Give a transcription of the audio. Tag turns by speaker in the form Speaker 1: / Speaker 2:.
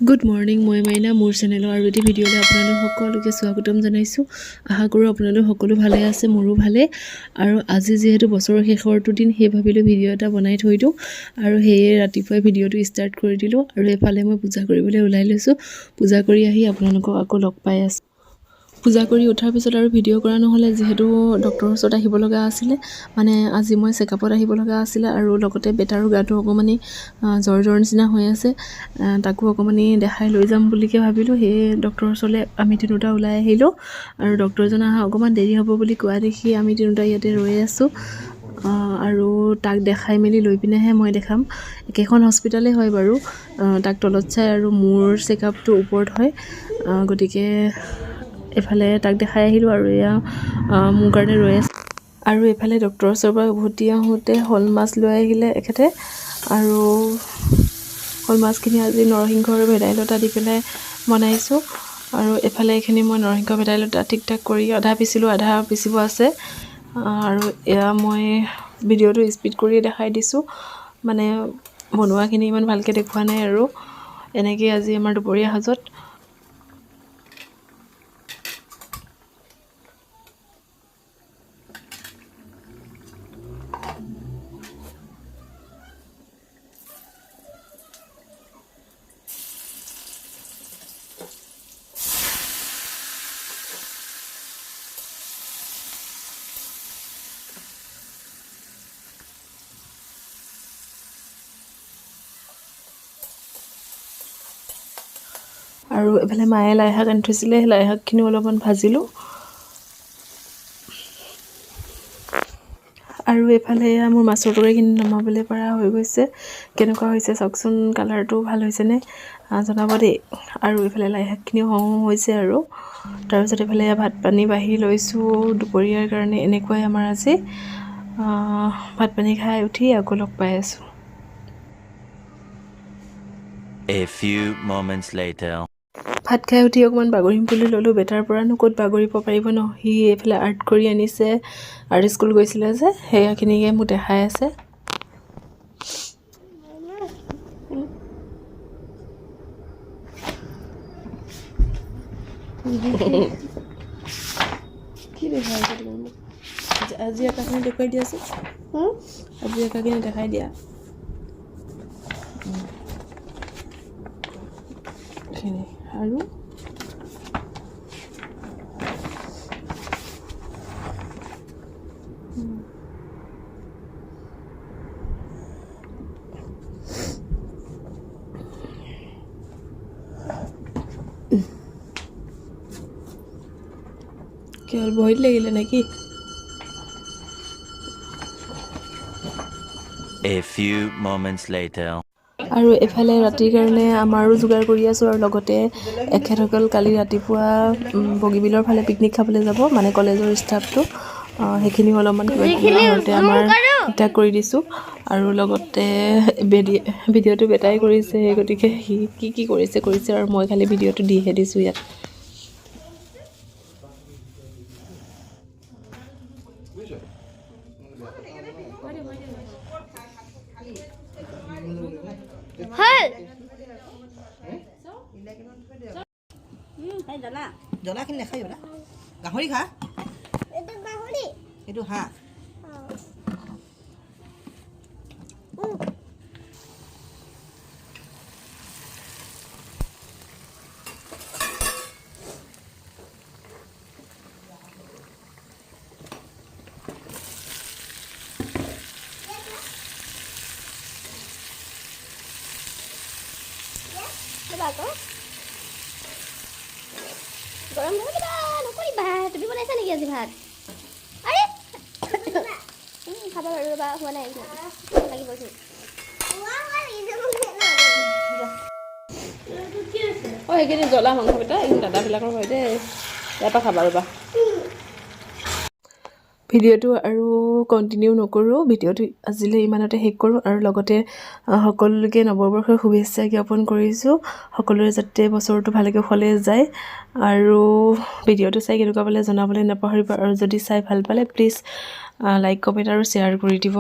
Speaker 1: Good morning, মই মাইনা। মোৰ চেনেলৰ আৰু এটি ভিডিঅ'লৈ আপোনালোক সকলোকে স্বাগতম জনাইছোঁ। আশা কৰোঁ আপোনালোক সকলো ভালে আছে, মোৰো ভালে। আৰু আজি যিহেতু বছৰৰ শেষৰটো দিন, সেই ভাবিলোঁ ভিডিঅ' এটা বনাই থৈ দিওঁ আৰু সেয়ে ৰাতিপুৱাই ভিডিঅ'টো ষ্টাৰ্ট কৰি দিলোঁ। আৰু এইফালে মই পূজা কৰিবলৈ ওলাই লৈছোঁ। পূজা কৰি আহি আপোনালোকক আকৌ লগ পাই আছোঁ। পূজা কৰি উঠাৰ পিছত আৰু ভিডিঅ' কৰা নহ'লে, যিহেতু ডক্টৰৰ ওচৰত আহিব লগা আছিলে, মানে আজি মই চেকআপত আহিব লগা আছিলে। আৰু লগতে বেটাৰো গাটো অকণমানি জ্বৰ জ্বৰ নিচিনা হৈ আছে, তাকো অকণমানি দেখাই লৈ যাম বুলিকে ভাবিলোঁ। সেয়ে ডক্টৰৰ ওচৰলৈ আমি তিনিওটা ওলাই আহিলোঁ। আৰু ডক্টৰজন অহা অকণমান দেৰি হ'ব বুলি কোৱা দেখি আমি তিনিওটা ইয়াতে ৰৈ আছোঁ। আৰু তাক দেখাই মেলি লৈ পিনেহে মই দেখাম। একেখন হস্পিটেলেই হয় বাৰু। তাক তলত চাই আৰু মোৰ চেকআপটো ওপৰত হয়। গতিকে এইফালে তাক দেখাই আহিলোঁ আৰু এয়া মোৰ কাৰণে ৰৈ আছে। আৰু এইফালে ডক্টৰৰ ওচৰৰ পৰা উভতি আহোঁতে শ'ল মাছ লৈ আহিলে এখেতে। আৰু শ'ল মাছখিনি আজি নৰসিংহ আৰু ভেদাইলতা দি পেলাই বনাইছোঁ। আৰু এইফালে এইখিনি মই নৰসিংহ, ভেদাইলতা ঠিক ঠাক কৰি আধা পিচিলোঁ, আধা পিচিব আছে। আৰু এয়া মই ভিডিঅ'টো স্পীড কৰিয়ে দেখাই দিছোঁ, মানে বনোৱাখিনি ইমান ভালকৈ দেখুওৱা নাই। আৰু এনেকেই আজি আমাৰ দুপৰীয়া সাজত। আৰু এইফালে মায়ে লাই শাক আনি থৈছিলে, সেই লাই শাকখিনিও অলপমান ভাজিলোঁ। আৰু এইফালে এয়া মোৰ মাছৰ তৰকাৰীখিনি নমাবলৈ পৰা হৈ গৈছে। কেনেকুৱা হৈছে চাওকচোন, কালাৰটো ভাল হৈছেনে জনাব দেই। আৰু এইফালে লাই শাকখিনিও হওঁ হওঁ হৈছে। আৰু তাৰপিছত এইফালে এয়া ভাত পানী বাঢ়ি লৈছোঁ দুপৰীয়াৰ কাৰণে। এনেকুৱাই আমাৰ আজি। ভাত পানী খাই উঠি আকৌ লগ পাই আছোঁ।
Speaker 2: A few moments later.
Speaker 1: ভাত খাই উঠি অকণমান বাগৰিম বুলি ল'লোঁ। বেটাৰ পৰানো ক'ত বাগৰিব পাৰিব ন? সি এইফালে আৰ্ট কৰি আনিছে, আৰ্ট স্কুল গৈছিলে যে, সেইখিনিকে মোক দেখাই আছে। কি দেখাই আছা তুমি মোক? আজি আঁকাখিনি দেখুৱাই দিয়াচোন। আজি আঁকাখিনি দেখাই দিয়া এইখিনি। আৰু কি হ'ল, ভৰিত লাগিলে নেকি?
Speaker 2: A few moments later.
Speaker 1: আৰু এইফালে ৰাতিৰ কাৰণে আমাৰো যোগাৰ কৰি আছোঁ। আৰু লগতে এখেতসকল কালি ৰাতিপুৱা বগীবিলৰ ফালে পিকনিক খাবলৈ যাব, মানে কলেজৰ ষ্টাফটো। সেইখিনিও অলপমান কিবা কিবি ঘৰতে আমাৰ ঠিক ঠাক কৰি দিছোঁ। আৰু লগতে ভিডিঅ'টো বেটাই কৰিছে, সেই গতিকে সি কি কি কৰিছে কৰিছে আৰু মই খালি ভিডিঅ'টো দিহে দিছোঁ ইয়াত।
Speaker 3: হ'ল।
Speaker 4: জ্বলাখিনি নাখাবি বেটা, গাহৰি খা।
Speaker 3: এইটো গাহৰি।
Speaker 4: এইটো হাঁহ।
Speaker 3: ৰ'বা আকৌ, গৰম নকৰিবা, নকৰিবা। তুমি বনাইছা নেকি আজি ভাত? আৰে, খাবা বাৰু, ৰ'বা, হোৱা নাই, লাগিবচোন।
Speaker 1: অঁ, সেইখিনি জ্বলা মাংস বেটা, এইখিনি দাদাবিলাকৰ হয় দেই। ইয়াৰ পৰা খাবা, ৰ'বা। ভিডিঅ'টো আৰু কণ্টিনিউ নকৰোঁ, ভিডিঅ'টো আজিলৈ ইমানতে শেষ কৰোঁ। আৰু লগতে সকলোকে নৱবৰ্ষৰ শুভেচ্ছা জ্ঞাপন কৰিছোঁ। সকলোৰে যাতে বছৰটো ভালে কুশলে যায়। আৰু ভিডিঅ'টো চাই কেনেকুৱা পালে জনাবলৈ নাপাহৰিব। আৰু যদি চাই ভাল পালে প্লিজ লাইক, কমেণ্ট আৰু শ্বেয়াৰ কৰি দিব।